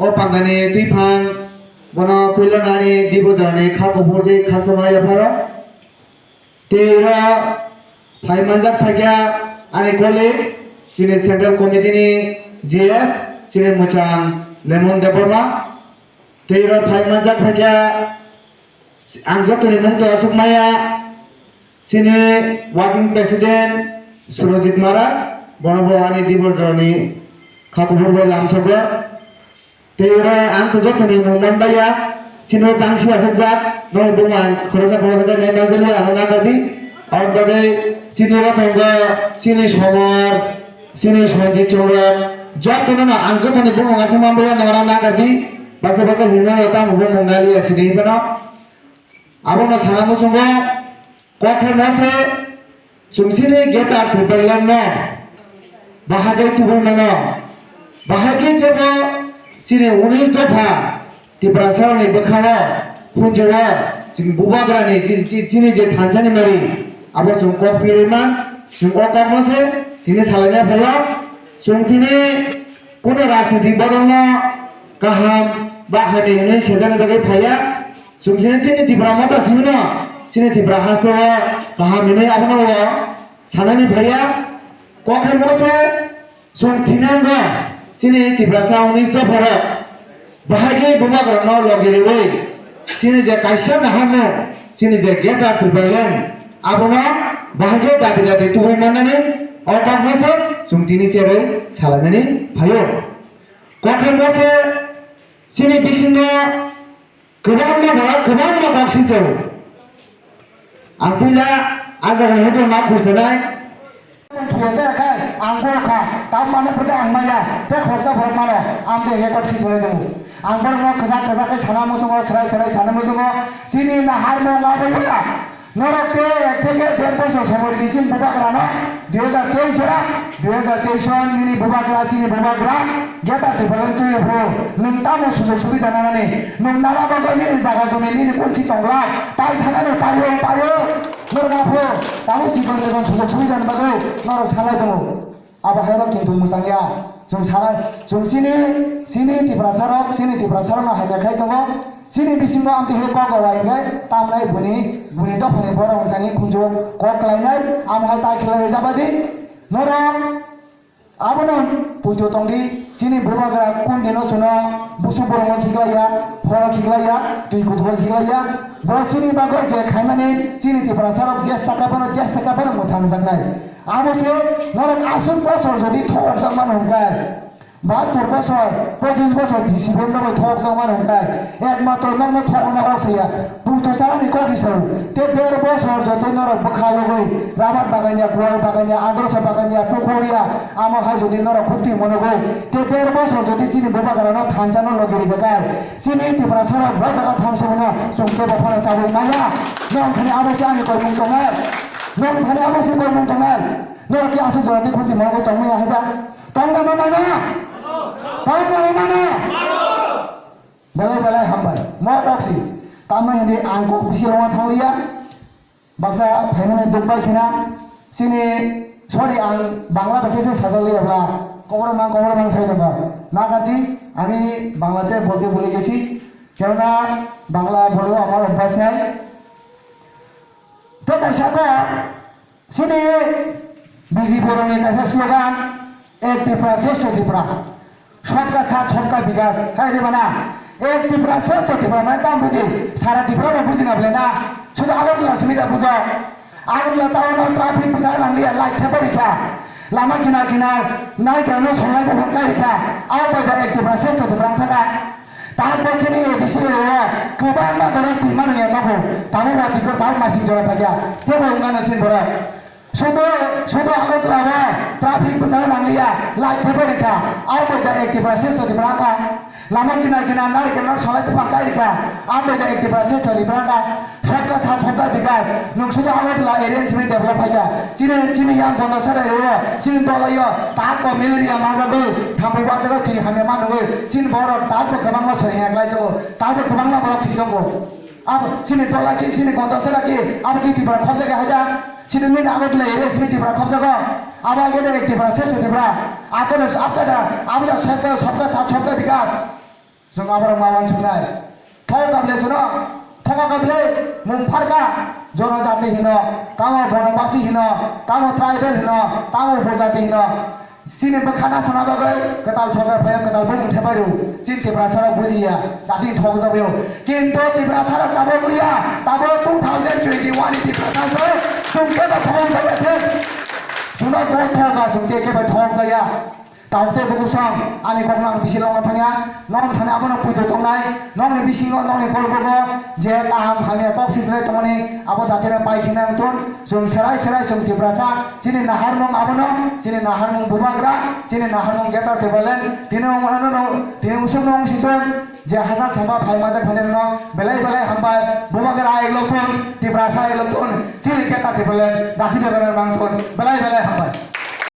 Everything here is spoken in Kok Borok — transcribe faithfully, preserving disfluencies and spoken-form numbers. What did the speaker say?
O pandani twiphang bono puilo nani Dibojorni kha kuphur di khaksa maya pharo. Tei oro phai manjak phaikha ani colleague, chini Central Committee ni G S, chini mwchang Lemon Debbarma. Tei oro phai manjak phaikha, ang jotoni mung to aswk maya, chini Working President Surojit Mara, bono bo ani Dibojorni kha kuphur bai lamsogo. Tei oro ang to jotoni mung manbaiya, chini tangsi aswkjak, no bumang khorosa khorosa khe nai manjali ano nangadi. Aboni bagwi chini oro tongo, chini Somor, chini Sonjit Chongro, jotono no ang jotoni bumung aswk manbaiya no nangadi. Basa basa hinmano tamo bumung naliya sini hibano. Abono sana muchungo, kok khe mose, chwng chini Greater Tipraland no bahai khe tubui mano. Bahai khe jebo chini unis dopha Tiprasa ni bwkhao, khunjwao, chini bubagra ni chi-, chi-, chini je thansa ni mari, abo chwng kok pirwi man, chwng o kok mose tini salaina phaio, chwng tini kuno rajnitik bodol no kaham ba hamya hinwi sejani bagwi phaiya. Chwng chini tini Tipra Motha simi no, chini Tipra haste o kaham hinwi abono o sanani phaiya. Kok khe mose chwng thinango chini Tiprasa unis dopha rok bahai khe bubagra no logi riwi chini je kaisa naharmung, chini je Greater Tipraland abono bahai khe dati dati tubui mannani o kok mose chwng tini cherwi salainani phaio. Kok khe mose chini bisingo kwbangma borok kwbangma kok sinchao. Ang puila a jagani hotel ma khursanai. Thuya jaya khai ang borok kha, tamo mano pwrwngkhe ang maya, tei khoroksa borok mano, ang tei record si tongo. Ang borokno kwchak kwchak khe sana muchungo, swrai swrai sana muchungo, chini naharmung aboya. Norok tei ek theke der bosor somoi rwdi chini bubagrano, dui hajar teis jora, dui hajar teis o nini bubagra, chini bubagra, Greater Tipraland twi rw phuru, nwng tamo sujog subida nanani, nwng nana bagwi nini jaga jomi nini kunchi tongla, pai thangnani paio, paio, norok aphuru, tamo sikon sikon sujog subidani bagwi norok salai tongo. Abo hai rok kintu mwchang ya. Chwng sara, chwng chini, chini Tiprasa rok, chini Tiprasa rok no hamya khai tongo. Chini bisingo amtwi hai kok rwlai hwnkhe tamnai buni, buni dophani borok wngthani khunju kok klainai, amo hai ta khlai jabadi. Norok abono puito tongdi, chini bubagra kun dino chwngno busuk borokno khiklaiya, phoro khiklaiya, twi kuthukgo khiklaiya. Bo chini bagwi je khaimani chini Tiprasa rok je saka phano, je saka phano mwthangjaknai. Abo se norok aswk bosor jodi thokjak mano hwnkhe, bahatur bosor, pochis bosor G C P M no bai thokjak mano hwnkhe, ekmatro nokno thokna kok saya, puito chanani kok hi sao. Te der bosor jotoi norok bwkha logoi rabar bagan ya, kuwai bagan ya, adrosa bagan ya, pukur ya, amo hai jodi norok khukti monogoi, te der bosor jodi chini bubagrano thansa no logi rikha kai, chini Tiprasa rok bo jaga thansa no chwng kebo phano chabwi maya, nong thani abo se ani koimung tongnai, nong thani abo se koimung tongnai. Norok khe aswk jora twi khukti mano tong maya hai da? Tong da ma mano? Tong da ma mano? Belai belai hambai. Mo boksi. Tamo hindi ang kok bisi roma thang liya. Baksa phaimani duk bai khina. Sini, sorry, ang Bangla bai khe sajak liya bla. Kokoro mang, kokoro mang sai tongkha. Na karti, ami Bangla te bolte bhuli gechi. Kena Bangla bole amar obhyas nai. Te kaisa kok, Chini B J P rokni kaisa slogan, "Ek Tripura, Shreshtha Tripura." Sabka Saath, Sabka Vikas. Hai de mana? Ek Tripura, Shreshtha Tripura mane tamo buji? Sara Tripura bo buji na bole na? Sudu Agartala simi da bujo? Agartala town o traffic bwsa nang liya, light thepa rikha. Lama kinar kinar nai khe no songnai buphang kai rikha. Abo bai da Ek Tripura, Shreshtha Tripura wng thaka. Tabuk chini A D C area o kwbangma borok twi mano ya tabuk. Tabuk ba tikor tabuk masing jora phaiya. Tebo wngmano chini borok. Sudo, sudo Agartala o traffic bwsano nangliya, light thepai rikha. Abo bai da Ek Tripura, Shreshtha Tripura wngkha. Lama kinar kinar narikal no salai buphang kai rikha. Abo bai da Ek Tripura, Shreshtha Tripura wngkha. Sabka Saath, Sabka Vikas. Nwng sudo Agartala area ni simi develop phaikha. Chini, chini yang Gondasara area o, chini Dolaio, tak bo malaria majagwi, thambai bakjagwi thwi hamya manwi, chini borok tak bo kwbangma sori hwnka khlai tongo, tak bo kwbangma borok thwi tongo. Abo chini Dolai khe, chini Gondasara khe, abo khe Tripura khobjagwi haida, chini nini Agartala area simi Tripura khobjago, abo hai khe Tripura, Shreshtha Tripura, abo no, abo da, abo da sabka, sabka saath, sabka vikas. Chwng aborok ma uansuknai. Thok kable suno, thok kable mung pharka, jonojati hino, tamo bonobasi hino, tamo tribal hino, tamo upojati hino. Chini bwkha na sana bagwi kwtal sorkar phaio, kwtal bumung thepai rw. Chini Tiprasa rok bujiya, dati thok jagwi o. Kintu Tiprasa rok tabok liya, tabok two thousand twenty-one ni Tiprasa so chwng kebo thok jaya thek. Chuno bo thok ka chwng te kebo thok jaya. Tamo tei bukuksong ani kokno ang bisi longna thangya, nong thani abono puito tongnai, nongni bisingo, nongni borbogo je kaham hamya kok sislai tongmani abo datino pai khina wngthun, chwng serai serai chwng Tiprasa, chini naharmung abono, chini naharmung bubagra, chini naharmung Greater Tipraland, tini wng-, wng-, wng-, tini usuk nong siton, je hachal chamba phai majak phai rokno belai belai hambai, bubagra ayuk lokthun, Tiprasa ayuk lokthun, chini Greater Tipraland, dati dagana mangthun.